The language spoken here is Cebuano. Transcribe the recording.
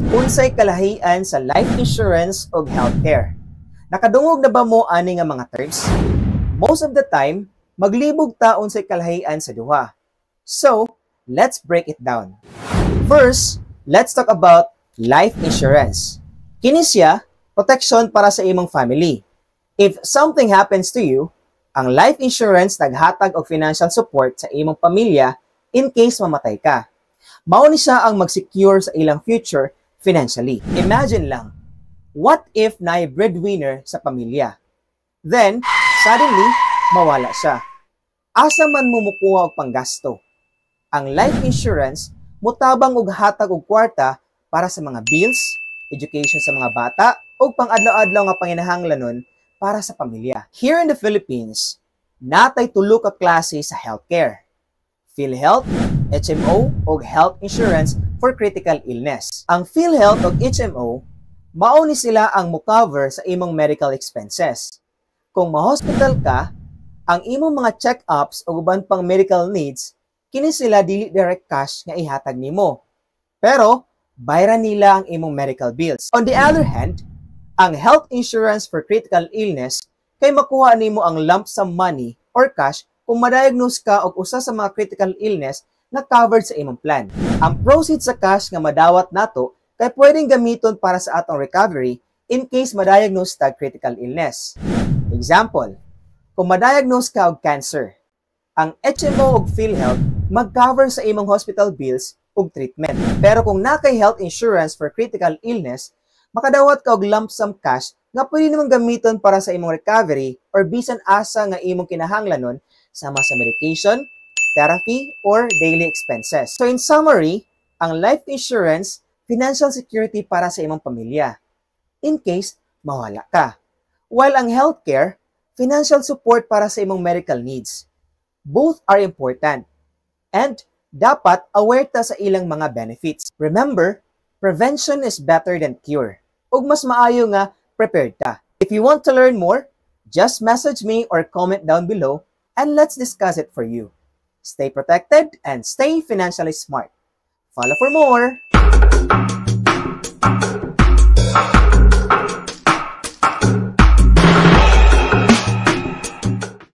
Unsay kalahian sa life insurance ug healthcare? Nakadungog na ba mo ani nga mga terms? Most of the time, maglibog ta unsay kalahian sa duha. So, let's break it down. First, let's talk about life insurance. Kini siya, protection para sa imong family. If something happens to you, ang life insurance naghatag og financial support sa imong pamilya in case mamatay ka. Mao ni siya ang mag-secure sa ilang future financially. Imagine lang, what if naay breadwinner sa pamilya? Then, suddenly, mawala siya. Asa man mo mukuha og panggasto? Ang life insurance mutabang og hatag og kwarta para sa mga bills, education sa mga bata, ug pang-adlaw-adlaw nga panginahanglanon para sa pamilya. Here in the Philippines, naa tay tulo ka klase sa healthcare: PhilHealth, HMO, ug health insurance for critical illness. Ang PhilHealth ug HMO, mao ni sila ang mo-cover sa imong medical expenses. Kung ma-hospital ka, ang imong mga check-ups ug uban pang medical needs, kini sila dili direct cash nga ihatag nimo. Pero bayaran nila ang imong medical bills. On the other hand, ang health insurance for critical illness kay makuha nimo ang lump sum money or cash kung ma-diagnose ka og usa sa mga critical illness nga covered sa imong plan. Ang proceeds sa cash nga madawat nato kay pwedeng gamiton para sa atong recovery in case ma-diagnose tag critical illness. Example, kung ma-diagnose ka og cancer, ang HMO ug PhilHealth mag-cover sa imong hospital bills ug treatment. Pero kung naa kay health insurance for critical illness, makadawat ka og lump sum cash nga pwede nimong gamiton para sa imong recovery or bisan asa nga imong kinahanglanon sama sa medication, therapy, or daily expenses. So in summary, ang life insurance, financial security para sa imong pamilya in case mawala ka. While ang healthcare, financial support para sa imong medical needs. Both are important. And dapat aware ta sa ilang mga benefits. Remember, prevention is better than cure. Ug mas maayo nga prepared ta. If you want to learn more, just message me or comment down below and let's discuss it for you. Stay protected and stay financially smart. Follow for more!